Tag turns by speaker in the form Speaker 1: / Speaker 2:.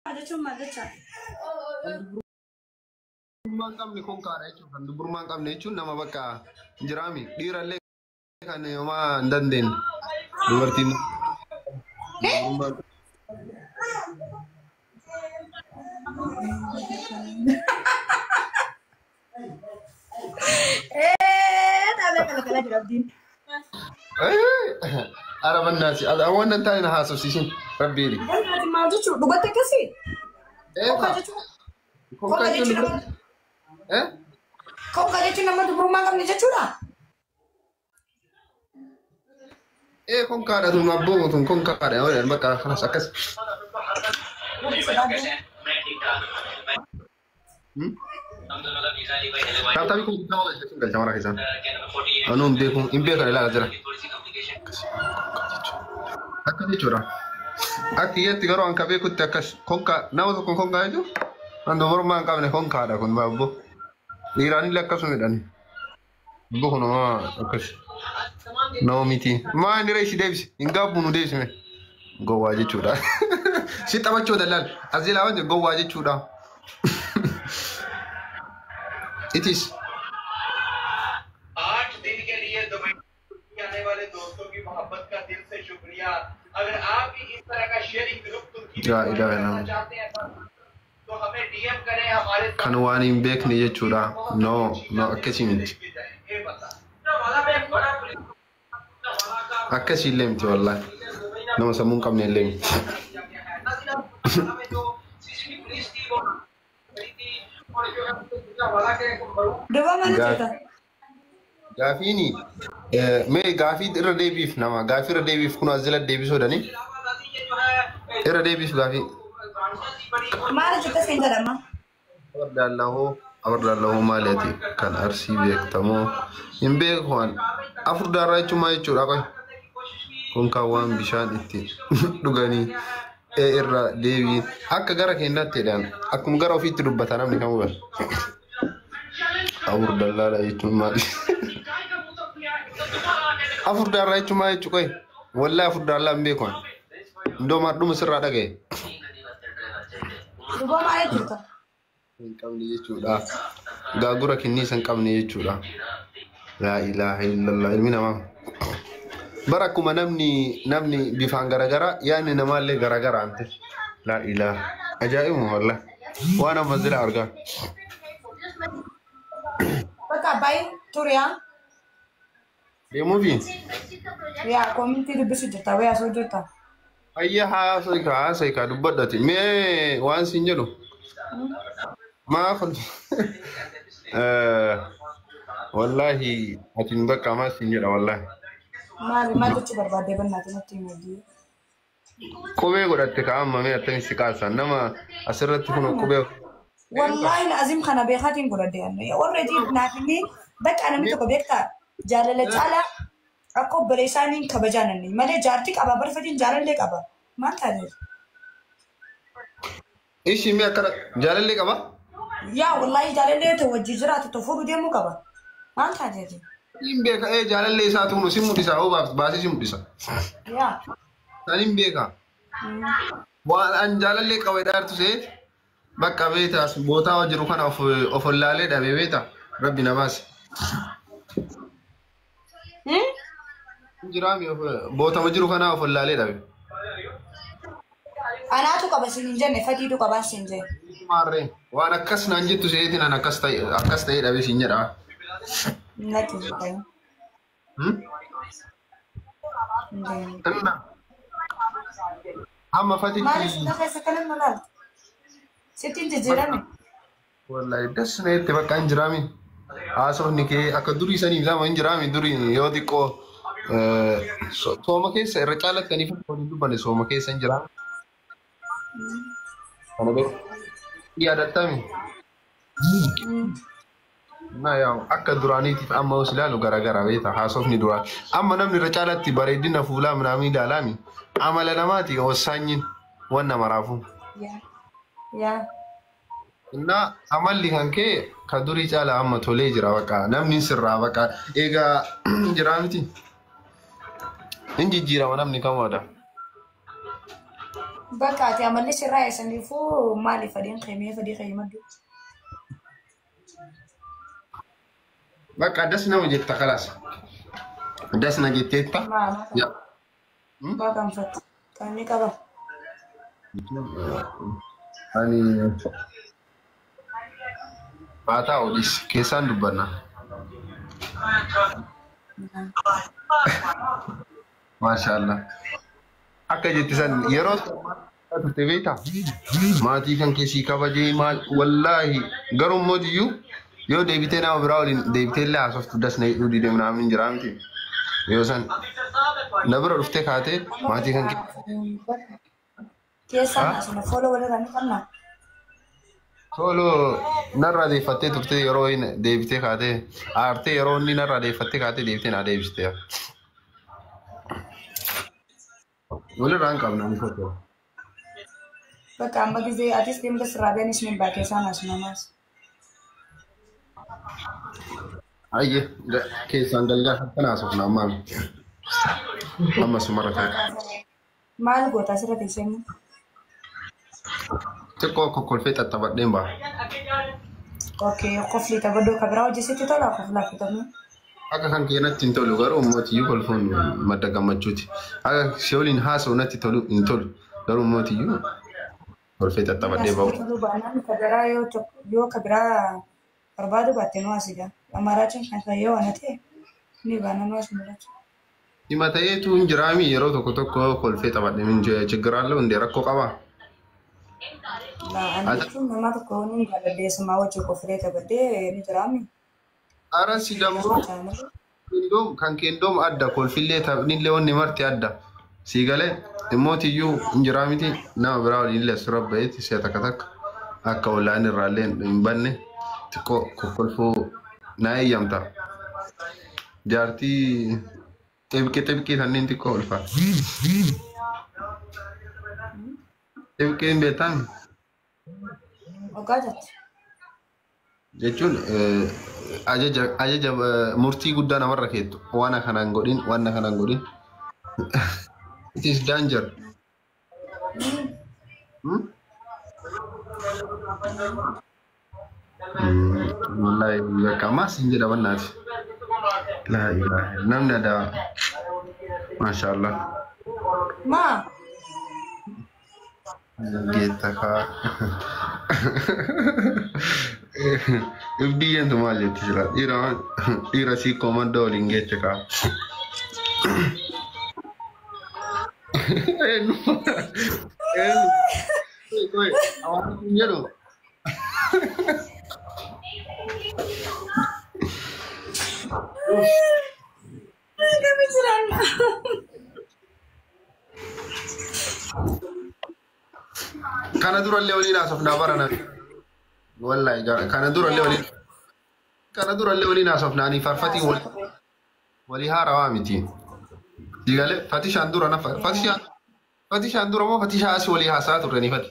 Speaker 1: Jechuun maal jecha?
Speaker 2: Dubrummaa hin qabne konkaadha jechuudha. Kan dubrummaa hin qabne jechuun nama bakka hin jiraami. Dhiirallee kan homaa hin dandeenye. Dubartiin dubrummaa hin
Speaker 1: Xaabee kana kana jira abdiin.
Speaker 2: Ara bannaasi. Waan nan taane na haasofsiisin. Rabbiini.
Speaker 1: Ati maal jechuun dhugatti akkasii? Konkaa jechuun
Speaker 2: Konkaa jechuun
Speaker 1: nama konkaa jechuun nama dubrummaa hin qabne jechuudha.
Speaker 2: Ee, konkaadha tun, abboo, tun konkaadha. Bakka kanas akkas. Taaptaabii kun guddaa waan jechuun galcha mara keessaan. Anuu hin beeku, hin beekan, ilaala jira. Akka jechuudha. Akka iyyatti garuu an ka beekutti akkas konkaa nama tokko konkaa jechuun kan dubrummaa hin qabne konkaadha kun baabbo. Dhiiraanillee akkasuma jedhani. Abboo, kun homaa akkas. Nama miti. Maa inni reeshi deebise? Hin gaabbu, nu deebisime. Gowwaa jechuudha. Si taphachuu dallaal. As jalaa wanti gowwaa jechuudha. It is.
Speaker 3: 8 दिन के लिए दुबई आने वाले दोस्तों की मोहब्बत का दिल से शुक्रिया। अगर आप भी इस तरह का शेयरिंग ग्रुप तुर्की में
Speaker 2: ला
Speaker 3: join
Speaker 2: ilaha
Speaker 3: करना
Speaker 2: illallah.
Speaker 3: चाहते हैं तो हमें डीएम करें हमारे।
Speaker 2: Kan waan hin beekne jechuudha. No, no, akkasii miti. Akkasii illee miti wallaahi. Nama sammuu hin qabne illee miti.
Speaker 1: Duba maal jechuudha?
Speaker 2: Gaafiini mee gaafii irra deebiif, nama gaafii irra deebiif kun as jala deebisuu dani irra deebiif gaafii.
Speaker 1: Maal jetta siin jedhama?
Speaker 2: Abardallahoo, abardallahoo, maali ati kan Arsii beektamoo hin beeku? Waan afur daarraa jechuun maal jechuudha? Qoy, kun kan waan bishaan itti dhuganii ee irra deebii akka gara keenyaatti jedhan, akkuma gara ofiitti dubbata namni kamuu bara. Afur dallaala jechuun maali? Afur daarraa jechuun maal jechuu? Qoy, wallahi afur daallaa hin beeku ani. Iddoo maadhuma sirraa dhagaye.
Speaker 1: Duba maal jechuudha?
Speaker 2: Hin qabne jechuudha. Gaagura kinniisa hin qabne jechuudha. Laa ilaaha illallah, ilmi namaa. Bara akkuma namni bifaan garagaraa, yaadni namaallee garagaraa ante. Laa ilaaha. Ajaa'ibuma wallahi. Waan amma jira argaa.
Speaker 1: Bakka baay'ee turiyaa.
Speaker 2: Deemuufi?
Speaker 1: Yaa, koomintii dubbisu jirta, wayyaa soo jirta.
Speaker 2: Ayya, haasa'e kaa, haasa'e kaa, dubbadhati. Mee waan siin jedhu. Maa kun wallaahi atiin bakka maa siin jedha wallaahi.
Speaker 1: Maali, maal jechuu barbaadde? Bannaati natti himuu.
Speaker 2: Qubee godhatte ka amma, mee attamitti si kaasan nama asirratti kun qubee.
Speaker 1: Wallaahi azim kana beekaatiin godhadhe. Already naaf inni bakka namni tokko beektaa jaalala caalaa akka obboleessaaniin kabajaan inni malee jaartii qaba barfatiin jaalallee qaba. Maal taatee?
Speaker 2: Ishii mee akkana jaalallee qaba?
Speaker 1: Yaa, wallaahi jaalallee ta'u wajji jiraatu ta'u fuudhuu deemuu qaba. Maal taatee?
Speaker 2: Hin beeka, ee, jaalallee isaa tuunu si mul'isa, hoo baasee si mul'isa.
Speaker 1: Yaa.
Speaker 2: San hin beeka. Waan an jaalallee qaba dhaartu seet bakka beetaas bootaa jiru kana of wallaalee dhabe beeta, rabbi na baase. Jiraami bootama jiru kana of wallaalee dhabe.
Speaker 1: Anaatu qaba siin hin jenne, fatiitu qabaa siin jenne.
Speaker 2: Maarree waan akkas naan jettu seetiin an akkas ta'e dhabe siin jedha.
Speaker 1: Natti hin ta'in.
Speaker 2: Inna amma fatitti.
Speaker 1: Maaliif na keessa kanan malaal? Sitti hin jijjiirame.
Speaker 2: Wallahi das na jette, bakka hin jiraami. Haasofni kee akka durii sanii lama hin jiraami. Durii yoo xiqqoo sooma keessa irra caalattanii waliin dubbanne, sooma keessa hin jiraami. Kana beeku. Yaadattami. Na yaa, akka duraaniitiif amma os ilaalu garagara beeta haasofni duraa. Amma namni irra caalatti bareedina fuulaa minaamin ilaalaami. Amala namaati wasaanyiin wanna maraafu.
Speaker 1: Yaa. Yaa.
Speaker 2: Na amalli kan kee ka durii caala amma tolee jira, bakka namni sirraa bakka egaa jira miti. Hin jijjiirama namni kamuudha.
Speaker 1: Bakka ati amalli sirraa eessaniifuu maaliif fadhiin qeemee fadhii qeemaddu?
Speaker 2: Bakka das nama jetta kalaas. Das na jetteetta.
Speaker 1: Maa
Speaker 2: Yaa.
Speaker 1: maa kanfatti. Kan ni qaba.
Speaker 2: Ani baataa olis keessaan dubbanna. Maashaallah. Akka jetti san yeroo turte beektaa? Maatii kan keessii kabajee maal wallaahi garuu immoo iyyuu yoo deebitee nama biraa waliin deebitee illee haasoftu das na hidhuu didee naamni hin jiraa miti. Yoo san na bira dhuftee kaatee maatii kan
Speaker 1: Keessaan asuma fooloo walirraa ni qabna.
Speaker 2: Tolo narraa deeffattee turte yeroo inni deebitee kaatee aartee yeroo inni narraa deeffattee kaatee deebitee naa deebiste. Walirraa hin qabna ani tokko.
Speaker 1: Bakka amma gizee atis deemta sirraa beenis ni baa keessaan asuma maas.
Speaker 2: Ayyee keessaan galgaa akkana haasofna ammaan. Amma sumarra taa'e.
Speaker 1: Maal goota asirra teessee immoo?
Speaker 2: Xiqqoo kokkolfee xaxxabadheen ba'a.
Speaker 1: Okay, qofli taphadhoo kan biraa hojjesetti tola qoflaaf bitamuu.
Speaker 2: Akka kan kee natti hin tolu garuu ummatiyyuu kolfuun madda gammachuuti. Akka si waliin haasa'u natti tolu hin tolu garuu ummatiyyuu kolfee xaxxabadhee ba'u.
Speaker 1: Toluu baanaan kan biraa yoo tokko yoo kan biraa barbaadu baatte nu asida. Amaaraatiin kan kan yoo waan ta'e ni baana nu as mul'atu.
Speaker 2: Dhima ta'eetu hin jiraami yeroo tokko tokko kolfee taphadhe min chiggiraallee hundee rakkoo qabaa.
Speaker 1: Ani jechuun nama tokko ni jaalladheessumaa wajjin qoflee taphadhee ni jiraami.
Speaker 2: Ara si dammoo kendoom kan kendoom adda kolfillee taphnillee wanni marti adda. Sii galee immootiyyuu hin jiraa miti nama biraa waliin illee asirra ba'eeti si'a takka takka akka ollaan irraallee hin banne xiqqoo kokkolfuu naa eeyyamta. Jaartii xibqii xibqii kanneen xiqqoo ulfaata. Xibqiin beektaa?
Speaker 1: Ogaa jette.
Speaker 2: Jechuun ajaja ajaja murtii guddaa namarra keettu waan akkanaan godhin waan akkanaan godhin. It is danger. Hmm? Wallahi bakka ammaas hin jedha bannaati. Laa ilaaha namni adaa maashaallah.
Speaker 1: Maa
Speaker 2: Geetta kaa. Ibdiyyeentu maal jetti sila dhiira dhiira sii komadda waliin geette kaa. Eenyu eenyu hawaasni hin jedhu.
Speaker 1: Kami jiraan.
Speaker 2: Kana durallee waliin haasofnaa barana. Wallahi kana durallee waliin kana durallee waliin haasofnaa ani faarfatiin walii haarawaa miti. Digalee fatishaan dura na fatishaan fatishaan dura moo fatishaa asii walii haasaa turre ni fati.